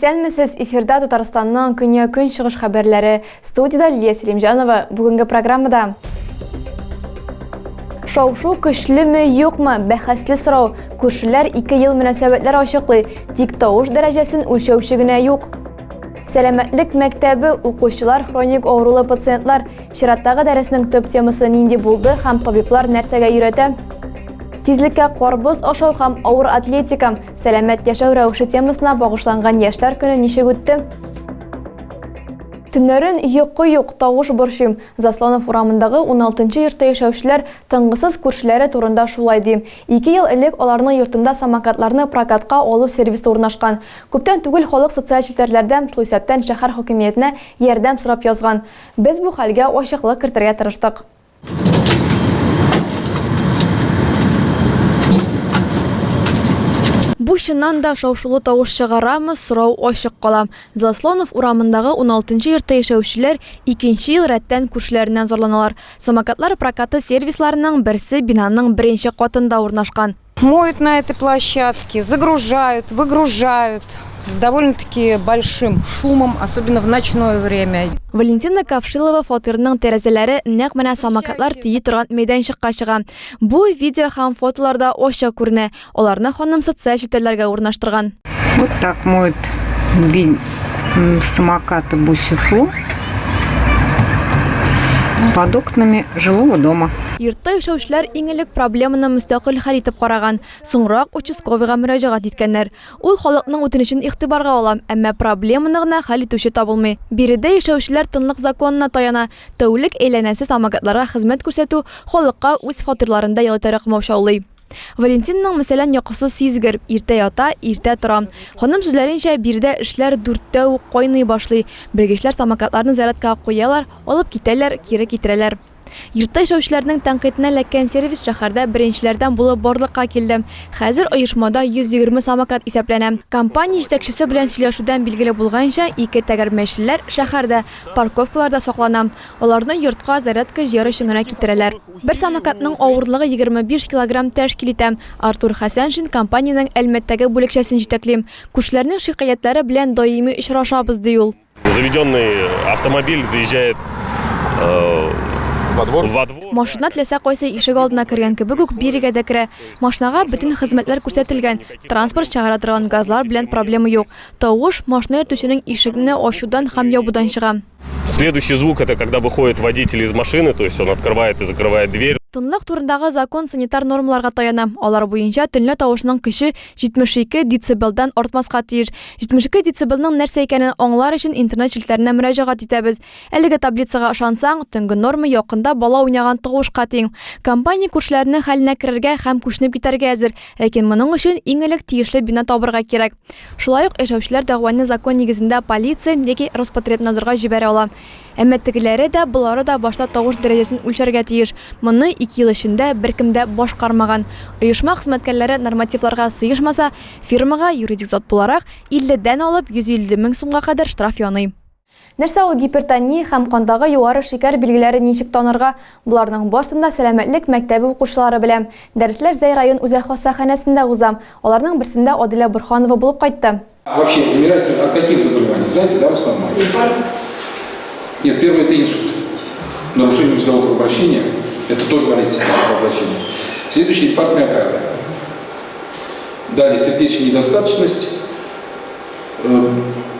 Исәнмесез, эфирда Татарстанның көньяк-көнчыгыш хәбәрләре. Студиядә Лилия Сәлимҗанова. Бүгенге программада Шау-шу көчлеме, юкмы? Бәхәсле сорау. Күршеләр ике ел мөнәсәбәтләр ачыклый, тик тавыш дәрәҗәсен үлчәүче генә юк. Сәламәтлек мәктәбе, укучылар, хроник авырулы пациентлар. Чираттагы дәреснең төп темасы нинди булды һәм табиблар нәрсәгә өйрәтә? Тизлеккә карбыз ашау һәм авыр атлетика. Сәламәт яшәү рәвеше темасына багышланган яшьләр көне ничек үтте? Төннәрен йокы юк, тавыш борчый. Заслонов урамындагы уналтынчы йортта яшәүчеләр тынгысыз күршеләре турында шулай ди. Ике ел элек аларның йортында самокатларны прокатка алу сервисы урнашкан. Күптән түгел халык социаль челтәрләрдә, шул исәптән шәһәр хакимиятенә ярдәм сорап язган. Без бу хәлгә ачыклык кертергә тырыштык. Бу чыннан да шау-шулы тавыш чыгарамы, сорау ачык кала. Заслонов урамындагы уналтынчы йортта яшәүчеләр икенче ел рәттән күршеләреннән зарланалар. Самокатлар прокаты сервисларының берсе бинаның беренче катында урнашкан. Моют на этой площадке, загружают, выгружают с довольно-таки большим шумом, особенно в ночное время. Валентина Кавшилова фатирының тәрәзәләре нәкъ менә самокатлар төйи торган мәйданчыкка чыга. Бу видео һәм фотоларда ачык күренә. Аларны ханым социаль челтәрләргә урнаштырган. Вот так моют самокаты Бусифу под окнами жилого дома. Йортта яшәүчеләр иң элек проблеманы мөстәкыйль хәл итеп караган, соңрак участковыйга мөрәҗәгать иткәннәр. Ул халыкның үтенечен игътибарга ала, әмма проблеманы гына хәл итүче табылмый. Биредә яшәүчеләр тынлык законына таяна, тәүлек әйләнәсе самокатларга хезмәт күрсәтү халыкка үз фатирларында ял итәргә комаучаулый. Валентинаның, мәсәлән, йокысы сизгер, иртә ята, иртә тора. Ханым сүзләренчә, биредә эшләр дүрттә үк кайный башлый. Белгечләр самокатларны зарядкага куялар, алып китәләр, кире китерәләр. Йортта яшәүчеләрнең тәнкыйтенә эләккән сервис шәһәрдә беренчеләрдән булып барлыкка килде. Хәзер оешмада 120 самокат исәпләнә. Компания җитәкчесе белән сөйләшүдән билгеле булганча, ике тәгәрмәчлеләр шәһәрдә, парковкаларда саклана. Аларны йортка зарядка җыяр өчен генә китерәләр. Бер самокатның авырлыгы 25 килограмм тәшкил итә. Артур Хәсәншин компаниянең Әлмәттәге бүлекчәсен җитәкли. Күршеләрнең шикаятьләре белән даими очрашабыз, ди ул. Заведенный автомобиль заезжает во двор. Машина теләсә кайсы ишек алдына кергән кебек үк бирегә дә керә. Машинага бөтен хезмәтләр күрсәтелгән, транспорт чыгара торган газлар белән проблема юк. Тавыш машина йөртүченең ишекне ачудан һәм ябудан чыга. Следующий звук это когда выходит водитель из машины, то есть он открывает и закрывает дверь. Тынлык турындагы закон санитар нормаларга таяна. Алар буенча төнлә тавышның көче 72 децибелдан артмаска тиеш. 72 децибелның нәрсә икәнен аңлар өчен интернет челтәренә мөрәҗәгать итәбез. Әлеге таблицага ышансаң, төнге норма якында бала уйнаган тавышка тиң. Компания күршеләренең хәленә керергә һәм күченеп китәргә әзер. Ләкин моның өчен иң элек тиешле бина табырга кирәк. Шулай ук яшәүчеләр дәгъваны закон нигезендә полиция яки Роспотребнадзорга җибәрә ала. Әмма тегеләре дә, болары да башта тавыш дәрәҗәсен үлчәргә тиеш. Моны ике ел эчендә беркем дә башкармаган. Оешма хезмәткәрләре нормативларга сыешмаса, фирмага, юридик зат буларак, 50 дән алып 150 мең сумга кадәр штраф яный. Нәрсә ул гипертония һәм кандагы югары шикәр билгеләрен ничек танырга? Боларның барсын да Сәламәтлек мәктәбе укучылары белә. Дәресләр Зәй район үзәк хастаханәсендә уза. Аларның берсендә Аделя Борһанова булып кайтты. Вообще умирают от каких заболеваний, знаете, да, в основном? Инфаркт. Нет, первое это инсульт. Нарушение мозгового кровообращения, это тоже болезнь системы кровообращения. Следующий инфаркт миокарда. Далее сердечная недостаточность,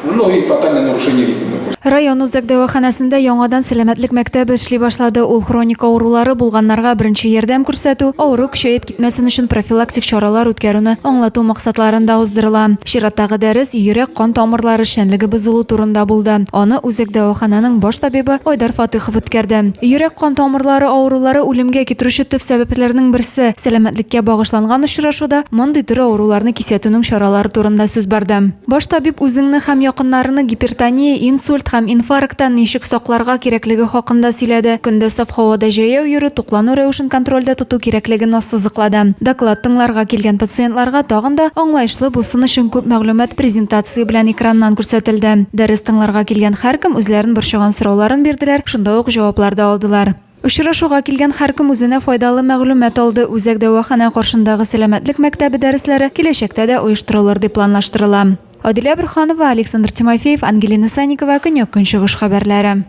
Ну и фатальное нарушение ритма. Район үзәк дәваханәсендә яңадан сәламәтлек мәктәбе эшли башлады. Ул хроник авырулары булганнарга беренче ярдәм күрсәтү, авыру көчәеп китмәсен өчен профилактик чаралар үткәрүне аңлату максатларында уздырыла. Чираттагы дәрес йөрәк-кан тамырлары эшчәнлеге бозылу турында булды. Аны үзәк дәваханәнең баш табибы Айдар Фатыхов үткәрде. Йөрәк-кан тамырлары авырулары үлемгә китерүче төп сәбәпләрнең берсе. Сәламәтлеккә багышланган очрашуда мондый төр авыруларны кисәтүнең чаралары турында сүз барды. Баш табиб үзеңне һәм якыннарыңны гипертония, инсульт һәм инфаркттан ничек сакларга кирәклеге хакында сөйләде, көндез саф һавада җәяү йөрү, туклану рәвешен контрольдә тоту кирәклеген ассызыклады. Доклад тыңларга килгән пациентларга тагын да аңлаешлы булсын өчен күп мәгълүмат презентация белән экраннан күрсәтелде. Дәрес тыңларга килгән һәркем үзләрен борчыган сорауларын бирделәр, шунда ук җаваплар да алдылар. Очрашуга килгән һәркем үзенә файдалы мәгълүмат алды. Үзәк дәваханә каршындагы сәламәтлек мәктәбе дәресләре киләчәктә дә оештырылыр дип планлаштырыла. Адилә Борһанова, Александр Тимофеев, Ангелина Санникова, Көньяк-Көнчыгыш хәбәрләре.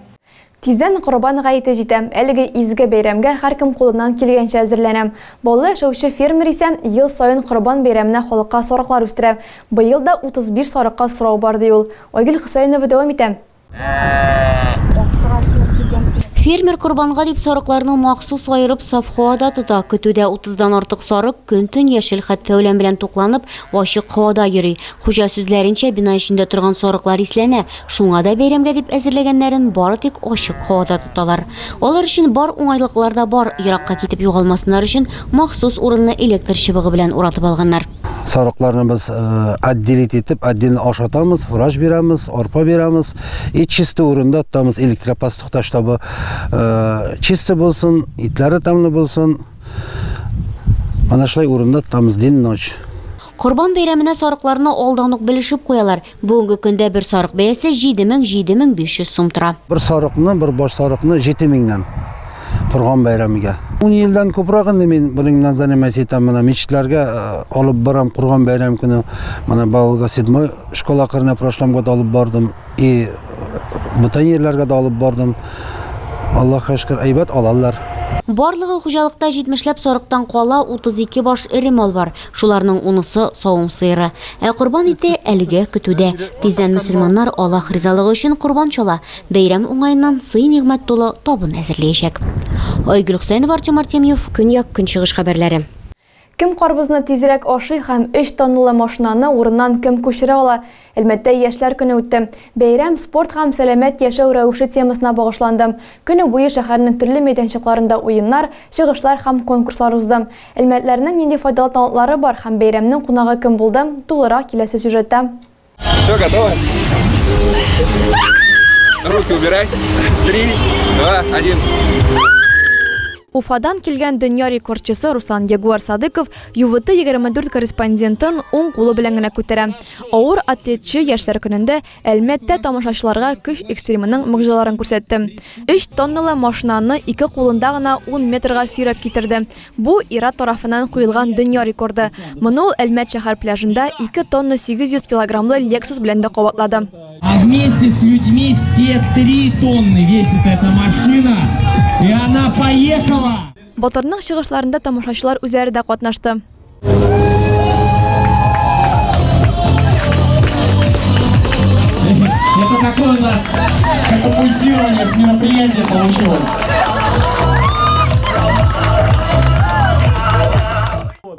Тиздән Корбан гаете җитә. Әлеге изге бәйрәмгә һәркем кулыннан килгәнчә әзерләнә. Баулы яшәүче фермер исә ел саен Корбан бәйрәменә халыкка сарыклар үстерә. Быел да 35 сарыкка сорау бар, ди ул. Айгөл Хөсәенова дәвам итә. Фермер корбанга дип сарыкларны махсус аерып саф һавада тота. Көтүдә утыздан артык сарык көн-төн яшел хәтфә үлән белән тукланып, ачык һавада йөри. Хуҗа сүзләренчә, бина эчендә торган сарыклар исләнә, шуңа да бәйрәмгә дип әзерләгәннәрен бары тик ачык һавада тоталар. Алар өчен бар уңайлыклар да бар, еракка китеп югалмасыннар өчен махсус урынны электр чыбыгы белән уратып алганнар. Сарыкларны без отделить итеп, отдельно ашатамыз, фураж бирәбез, арпа бирәбез. И чисто урында тотамыз электропастухта, чтобы чисто булсын, итләре тәмле булсын. Ана шулай урында тотамыз день-ночь. Корбан бәйрәменә сарыкларны алдан ук белешеп куялар. Бүгенге көндә бер сарык бәясе 7000-7500 сум тора. Бер сарыкны, бер баш сарыкны 7000-нән Корбан бәйрәмегә. Ун елдан күбрәк инде мин моның белән заниматься итәм. Менә мечетләргә алып барам Корбан бәйрәм көне. Менә Бавылга седьмой школа кырына прошлом год алып бардым. И бүтән җирләргә дә алып бардым. Аллаһка шөкер, әйбәт алалар. Барлыгы хуҗалыкта 70 ләп сарыктан кала 32 баш эре мал бар. Шуларның унысы, савым сыеры. Ә корбан ите әлегә көтүдә. Тиздән мөселманнар Аллаһ ризалыгы өчен корбан чала, бәйрәм уңаеннан сый-нигъмәт тулы табын әзерләячәк. Айгөл Хөсәенова, Артем Артемьев, Көньяк-Көнчыгыш хәбәрләре. Кем карбызны тизрәк ашый һәм өч тонналы машинаны урыннан кем күчерә ала? Әлмәттә Яшьләр көне үтте. Бәйрәм спорт һәм сәламәт яшәү рәвеше темасына багышланды. Көне буе шәһәрнең төрле мәйданчыкларында уеннар, чыгышлар һәм конкурслар узды. Әлмәтләрнең нинди файдалы талантлары бар һәм бәйрәмнең кунагы кем булды? Тулырак киләсе сюжетта. Все, готово? Руки убирай. Три, два, один. Уфадан килгән дөнья рекордчысы Руслан Ягуар Садыков ЮВТ 24 корреспондентын уң кулы белән генә күтәрә. Авыр атлетчы яшьләр көнендә Әлмәттә тамашачыларга көч экстримының могҗизаларын күрсәтте. Өч тонналы машинаны ике кулында гына ун метрга сөйрәп китерде. Бу, ир-ат тарафыннан куелган дөнья рекорды. Моны ул Әлмәт шәһәр пляжында 2 тонна 800 килограммлы Lexus белән дә кабатлады. А вместе с людьми все три тонны весит эта машина, и она поехала! Батырның чыгышларында тамашачылар үзләре дә катнашты. Это такое у нас катапультирование с мероприятия получилось.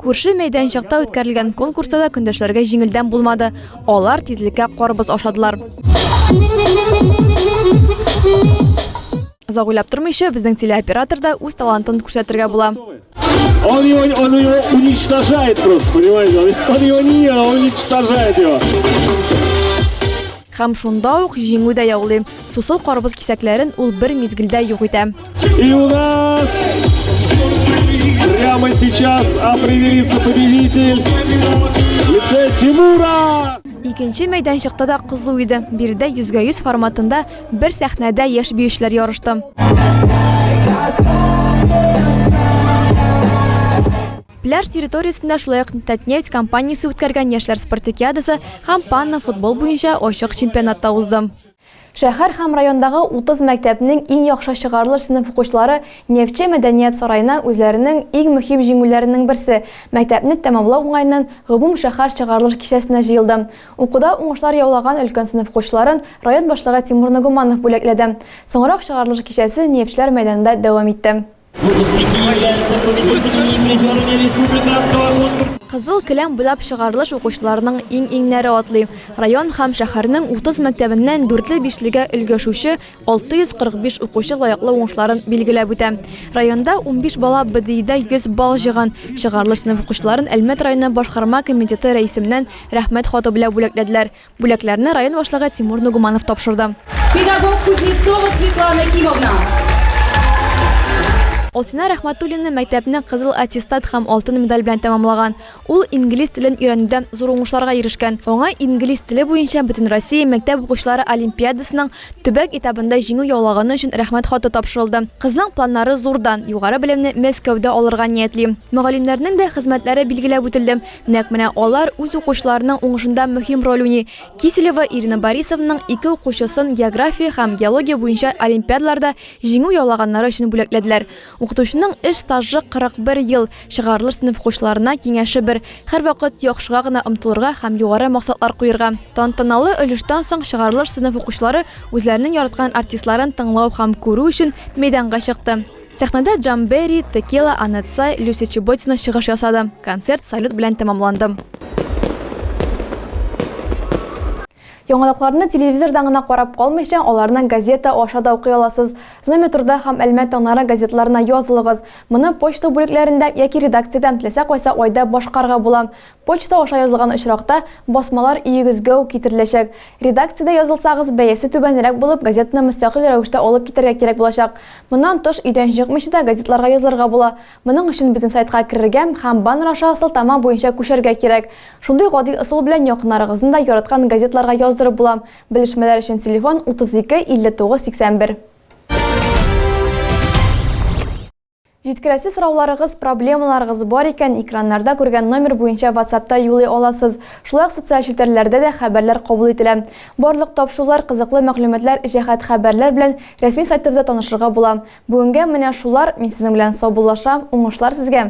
Күрше мәйданчыкта үткәрелгән конкурста да көндәшләргә җиңелдән булмады. Алар тизлеккә карбыз ашадылар. Озак уйлап тормыйча, безнең телеоператор да үз талантын күрсәтергә була. Он его, он его уничтожает просто, понимаете? Он, он его не ел, он уничтожает его. Һәм шунда ук җиңү дә яулый. Сусыл карбыз кисәкләрен ул бер мизгелдә юк итә. И у нас прямо сейчас определится победитель в лице Тимура! Икенче мәйданчыкта да кызу иде. Биредә йөзгә йөз форматында Бер сәхнәдә яшь биючеләр ярышты. Пляж территориясендә шулай ук Татнефть компаниясе үткәргән яшьләр спартакиадасы һәм панно футбол буенча ачык чемпионат та узды. Шәһәр һәм райондагы 30 мәктәпнең иң яхшы чыгарылыш сыйныф укучылары Нефтьче мәдәният сараена үзләренең иң мөһим җиңүләренең берсе, мәктәпне тәмамлау уңаеннан гомумшәһәр чыгарылыш кичәсенә җыелды. Укуда уңышлар яулаган өлкән сыйныф укучыларын район башлыгы Тимур Нагуманов бүләкләде. Соңрак чыгарылыш кичәсе Нефтьчеләр мәйданында дәвам итте. Кызыл келәм буйлап чыгарылыш укучыларының иң-иңнәре атлый. Район һәм шәһәрнең 30 мәктәбеннән дүртле-бишлегә өлгәшүче 645 укучы лаеклы уңышларын билгеләп үтә. Районда 15 бала БДИда 100 балл җыйган. Чыгарылыш сыйныф укучыларын Әлмәт районы башкарма комитеты рәисеннән Рәхмәт хаты белән бүләкләделәр. Бүләкләрне район башлыгы Тимур Нугуманов тапшырды. Педагог Кузнецова Светлана Кимовна. Алсинә Рәхмәтуллина мәктәпне кызыл аттестат һәм алтын медаль белән тәмамлаган. Ул инглиз телен өйрәнүдә зур уңышларга ирешкән. Аңа инглиз теле буенча Бөтенроссия мәктәп укучылары олимпиадасының төбәк этабында җиңү яулаганы өчен рәхмәт хаты тапшырылды. Кызның планнары зурдан, югары белемне Мәскәүдә алырга ниятли. Мөгаллимнәрнең дә хезмәтләре билгеләп үтелде. Нәкъ менә алар үз укучыларының уңышында мөһим роль уйный. Киселева Ирина Борисовнаның ике укучысын география һәм геология буенча олимпиадаларда җиңү яулаганнары өчен бүләкләделәр. Укытучының эш стажы 41 ел, чыгарылыш сыйныф укучыларына киңәше бер, һәрвакыт яхшыга гына омтылырга һәм югары максатлар куерга. Тантаналы өлештән соң чыгарылыш сыйныф укучылары үзләренең яраткан артистларын тыңлау һәм күрү өчен мәйданга чыкты. Сәхнәдә Джамбери, Текила, Анет Сай, Люся Чеботина чыгыш ясады. Концерт салют белән тәмамланды. Яңалыкларны телевизордан гына карап калмыйча, аларны газета аша да укый аласыз. Знамя труда һәм Әлмәт таңнары газеталарына язылыгыз. Моны почта бүлекләрендә яки редакциядә теләсә кайсы айда башкарырга була. Почта аша язылган очракта, басмалар өегезгә үк китереләчәк. Редакциядә язылсагыз, бәясе түбәнрәк булып, газетаны мөстәкыйль рәвештә алып китәргә кирәк булачак. Моннан тыш, өйдән чыкмыйча да газеталарга язылырга була. Моның өчен безнең сайтка керергә һәм баннер аша сылтама буенча күчәргә кирәк. Шундый гади ысул белән якыннарыгызны да яраткан газеталарга яздырып була. Белешмәләр өчен телефон 32 59 81. Җиткерәсе сорауларыгыз, проблемаларыгыз бар икән, экраннарда күргән номер буенча WhatsApp-та юлый аласыз. Шулай ук социаль челтәрләрдә дә хәбәрләр кабул ителә. Барлык тапшырулар, кызыклы мәгълүматлар, җәһәт хәбәрләр белән рәсми сайтыбызда танышырга була. Бүгенгә менә шулар, мин сезнең белән саубуллашам, уңышлар сезгә!